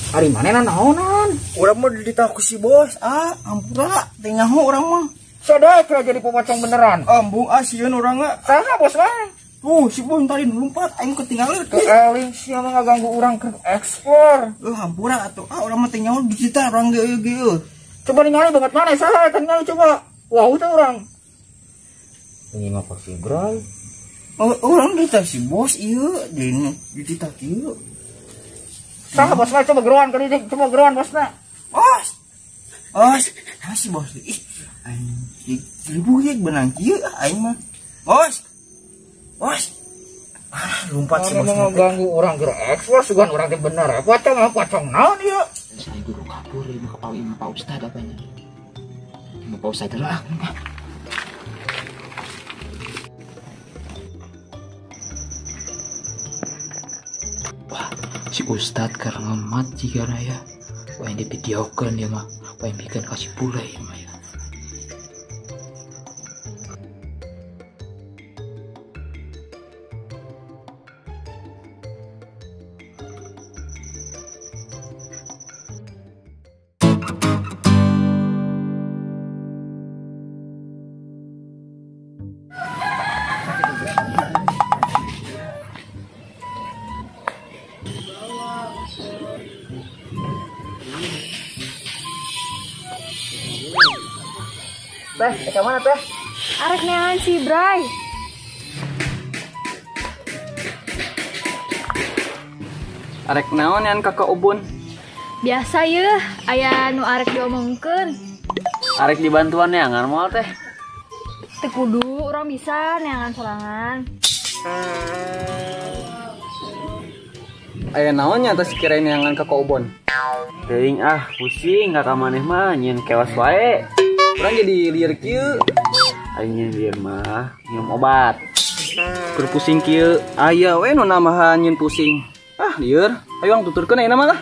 Ari manehna naonan? Urang mah dititah ku si bos, ah, ampura, teu nyaho urang mah. Sadaya kira jadi pocong beneran. Ambung ah sieun urang mah. Saha bos mah? Tuh, si bos tadi lompat aing ketinggalan. Keeling sia mah ngaganggu urang keur ekspor. Hampura atuh. Ah, urang mah teu nyaho dititah urang ge ieu ge. Coba ningali banget mana saha eta ningali coba. Wah, teh urang. Ini mah si Bray. Oh, urang dititah si bos ieu, dina dititah kieu. Saha bosna coba geroan kali ini, coba geroan bosna. Bos. Bos, ah si bos. Ih, aing ribu ye benang kieu aing mah. Bos. Bos. Ah, lompat si bos. Ngeganggu urang geura ekspor sugan urang teh bener. Pocong, pocong naon ieu? Saya guru kabur ieu mah ka Pak Ustad apanya. Mau Pak Ustad lah. Wah, si Ustad keur ngemat jigana ya. Wah, yang divideokeun dia mah. Wah, yang bikin kasih pula ya mah ya. Teh, ke mana teh? Arek neangan si Bray. Arek naon yang kakak Ubun? Biasa ye, aya nu arek diomongkeun. Arek dibantuan neangan moal teh? Teu kudu, urang bisa neangan sorangan. Aya naon nya teh kirain neangan kakak Ubun? Teuing ah, pusing kakak maneh mah nyieun kewas wae. Urang jadi lieur kieu. Aing nyieun lieur mah minum obat. Keur pusing kieu, aya we nu namahan nyieun pusing. Ah, lieur. Ayo ang tuturkeun ayeuna mah lah.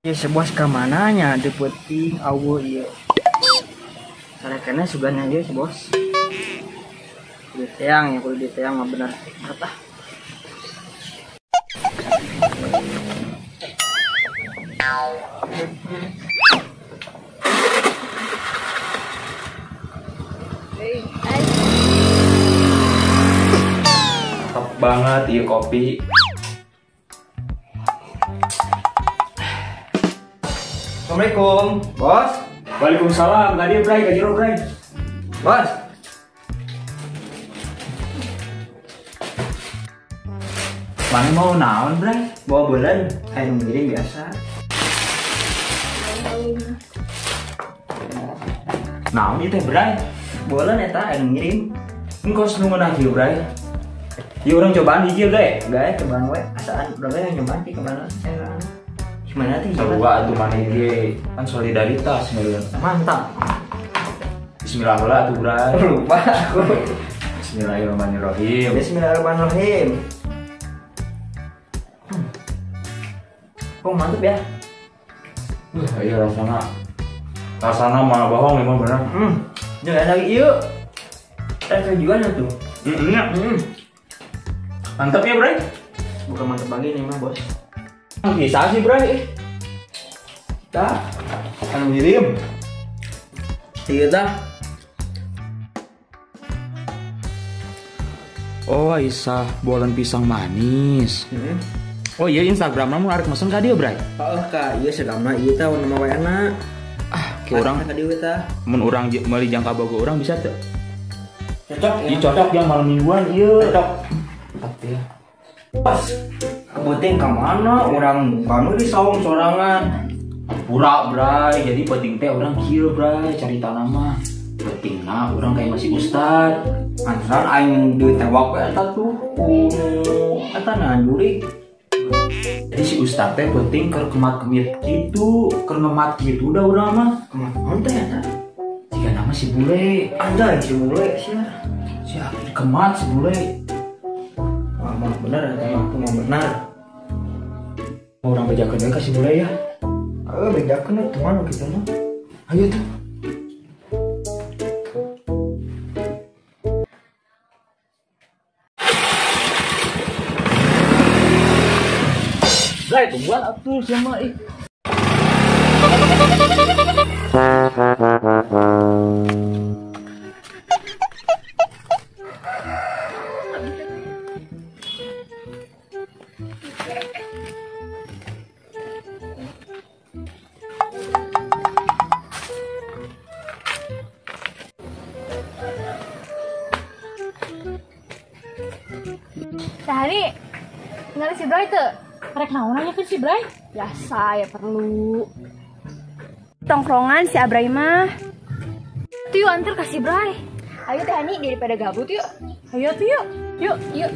Ya sebuah ka mana nya teu peuting aweuh ieu. Sarekana sugan aja si bos. Kudu teang ya, kudu diteang mah bener. Ah. Top banget iya kopi. Assalamualaikum, bos. Waalaikumsalam. Tadi Bray, ka jero Bray. Bos. Mana mau naon, Bray? Bawa bulan, air ngiring biasa. Naon ieu teh, Bray? Bulan eta air ngirim. Engkos nu ngeunah kieu, Bray. Ieu urang cobaan hiji ge. Gae cobaan we, asaan urang ge nyobaan ti kemana? Gimana teh? Sarua atuh maneh ge, kan solidaritas meureun. Mantap. Bismillah heula atuh, Bray. Lupa aku. Bismillahirrahmanirrahim. Bismillahirrahmanirrahim. Oh, mantap ya. Iya rasana. Rasana malah bohong emang bener. Jangan lagi yuk. Tujuan tuh. Mantap ya, Bray? Bukan mantap lagi nih mah, Bos. Bisa sih, Bray. Tah, anu ngirim. Iya tah. Oh, Aisyah, bolan pisang manis. Oh iya Instagram namun arek mesen ka dieu, Bray. Heeh, ka. Ieu Instagramna ieu tah nama WA-na. Ah, ke urang ka dieu tah. Mun urang meuli jangka bogo urang bisa teu? Cocok ya. Ieu cocok yang malam mingguan ieu. Cocok. Mantap ya. Pas kebuting ka mana urang kanu di saung sorangan. Pura, Bray. Jadi penting teh urang kieu, Bray, cari tanah mah. Pentingna urang kayak masih ustad. Antaran aing ditewak we eta tuh ku eta nah jurig. Jadi si ustad teh penting keur kemat-kemit gitu, keur ngemat gitu udah urang mah. Kemat naon teh eta? Jika nama si bule. Anjay si bule sia. Sia kemat si bule. Wah, mah bener eta mah mah bener. Mau urang bejakeun we ka si bule ya. Heeh, bejakeun we teman kitu mah. Ayo tuh. Bray, tungguan atuh sia mah ih. Sehari ngali si Bray tuh. Rek naon aja ke si Bray? Biasa ya perlu. Tongkrongan si Abray mah. Tuh yuk antar ke si Bray. Ayo Teh Hani daripada gabut yuk. Ayo tuh yuk. Yuk, yuk.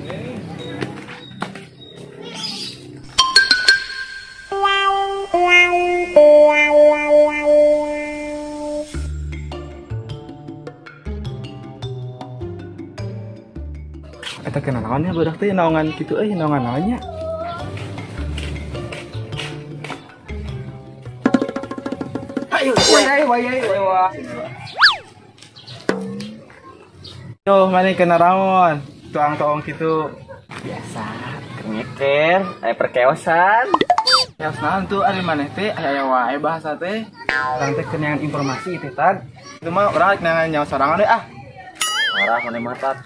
Eta kena naonnya budak teh naongan kitu euy, naongan naonnya. Ayo, ayo, ayo, ayo. Yo, mana kena raon, tuang-tuang kitu. Biasa, nyeker, aya perkeosan. Keos naon tuh ari maneh teh aya wae bahasa teh. Urang teh keneangan informasi teh tad. Itu mah urang neangan nyawa sorangan we ah. Parah maneh mah tad.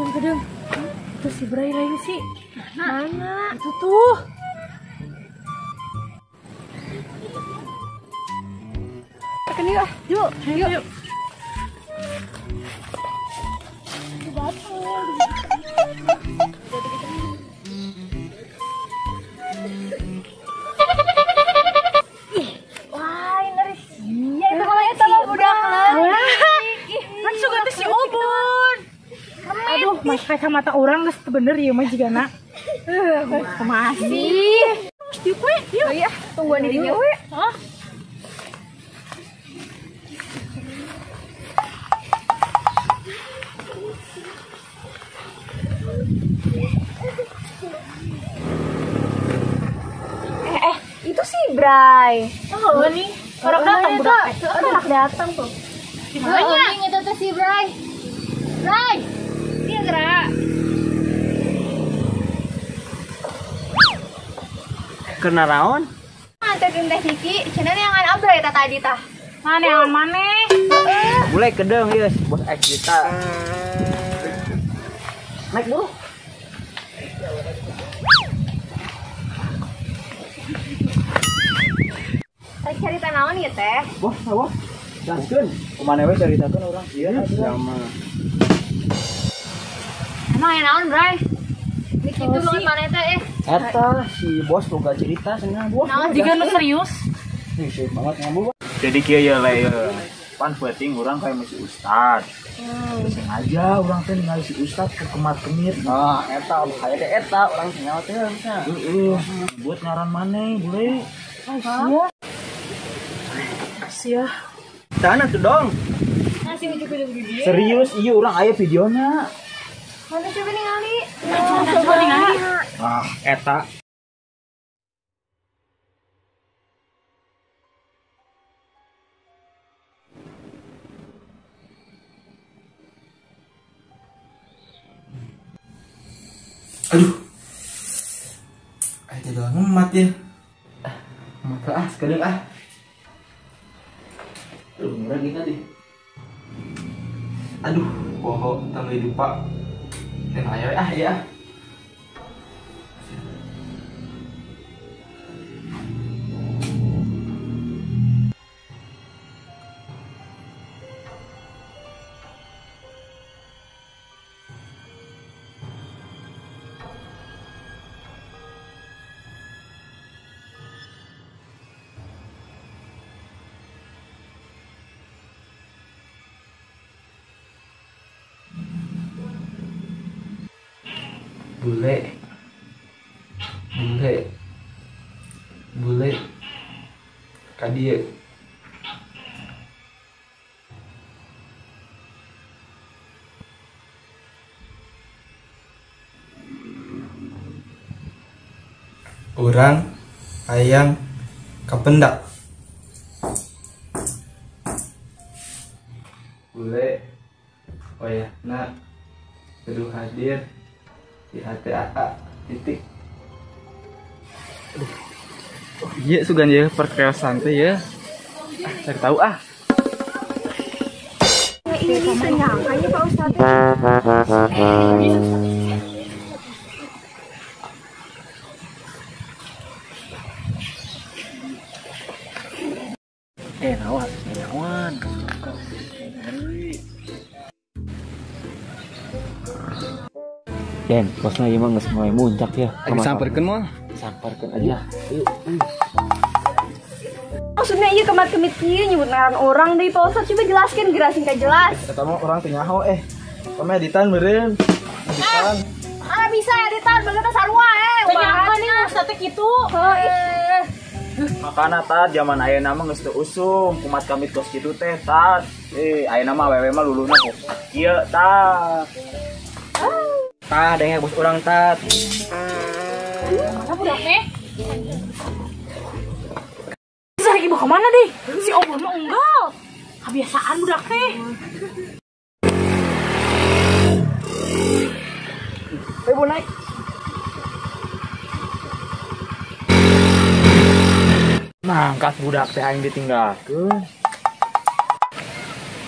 Gedeng, itu si Bray lain sih. Mana? Itu tuh. Tekan yuk, yuk, yuk. Yuk. Wah, ini iya itu malah itu mah budak leutik. Kan suka teh si Obon. Aduh, mas kacamata orang geus teu bener ieu mah jigana. Kumaha sih? Terus diuk we, yuk. Oh iya, tungguan di dinya we. Hah? Itu si Bray. Oh, nih. Orang datang budak. Orang datang tuh. Gimana? Itu tuh si Bray. Bray. Dia gerak. Kena raon? Anterin Teh Kiki, cenah neangan Abray tah tadi tah. Mana yang mana? Mulai kedeng ieu bos ek cerita. Naik buru. Rek carita naon ieu teh? Bos, bos. Jelaskeun. Kumaha we caritakeun urang ieu sama. Emang aya naon, Bray? Ini kitu banget maneh teh eh. Eta si bos boga cerita cenah bos. Naon Jika nu serius. Ih, serius banget ngomong. Jadi kieu ya le ya. Pan penting urang kayak si ustad. Sengaja urang teh ningali si ustad ke kemat-kemit. Nah, eta aya teh eta urang sengaja teh bisa. Heeh. Buat ngaran maneh boleh. Sia. Sana tuh dong. Nah, si ujuk-ujuk di dieu. Serius iya urang aya videona. Mana coba ningali? Coba ningali. Ah, eta. Aduh. Ayo jadi ngemat ya. Mata ah sekalian ah. Aduh, murah gini tadi. Aduh, bohong tangga hidup pak. Dan ayo ah ya. Bule, bule, bule, kadieu. Urang hayang kapendak. Bule, Wayahna kudu hadir di HTAA titik. Aduh. Oh iya sugan ya perkeosan teh ya. Ah, cari tahu ah. Ini ternyata Pak Ustadz. Nawan, nawan. Den, bosna ieu mah geus mulai muncak ya. Samperkeun mah. Samperkeun aja. Maksudnya iya kemat-kemit kieu nyebut ngaran orang deui Pak Ustadz, coba jelaskan geura singkat jelas. Eta mah orang teu nyaho Pame editan meureun. Editan. Ah bisa editan bageut teh sarua Teu nyaho nih Ustadz teh kitu. Heuh. Makana tat zaman ayeuna mah geus teu usum kumat kamit kos kitu teh tat. Ayeuna mah awewe mah luluhna kos kieu tah. Tah denge bos urang tat. Mana budak teh? Bisa ibu kemana deh? Si Obon mah unggal. Kebiasaan budak teh. Bu naik. Mangkat budak teh aing ditinggalkeun.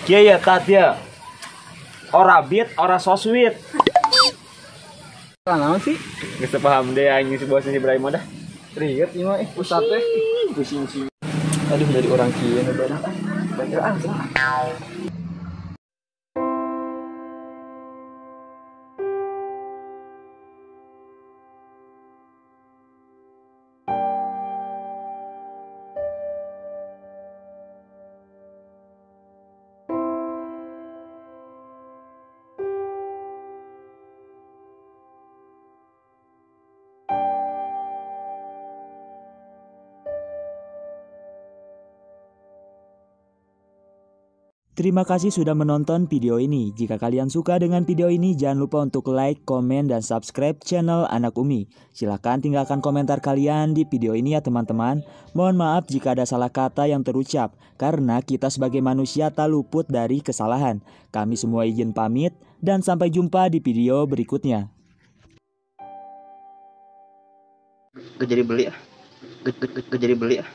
Kieu ya tat ya. Ora beat, ora so sweet. Naon sih? Geus teu paham deh aing si bos si Ibrahim dah. Rieut ieu mah ustad teh. Pusing sih. Aduh dari orang kieu nu banyak ah. Banyak ah. Terima kasih sudah menonton video ini. Jika kalian suka dengan video ini, jangan lupa untuk like, komen, dan subscribe channel Anak Umi. Silahkan tinggalkan komentar kalian di video ini ya teman-teman. Mohon maaf jika ada salah kata yang terucap, karena kita sebagai manusia tak luput dari kesalahan. Kami semua izin pamit, dan sampai jumpa di video berikutnya. Gak jadi beli ah. Gak jadi beli ah.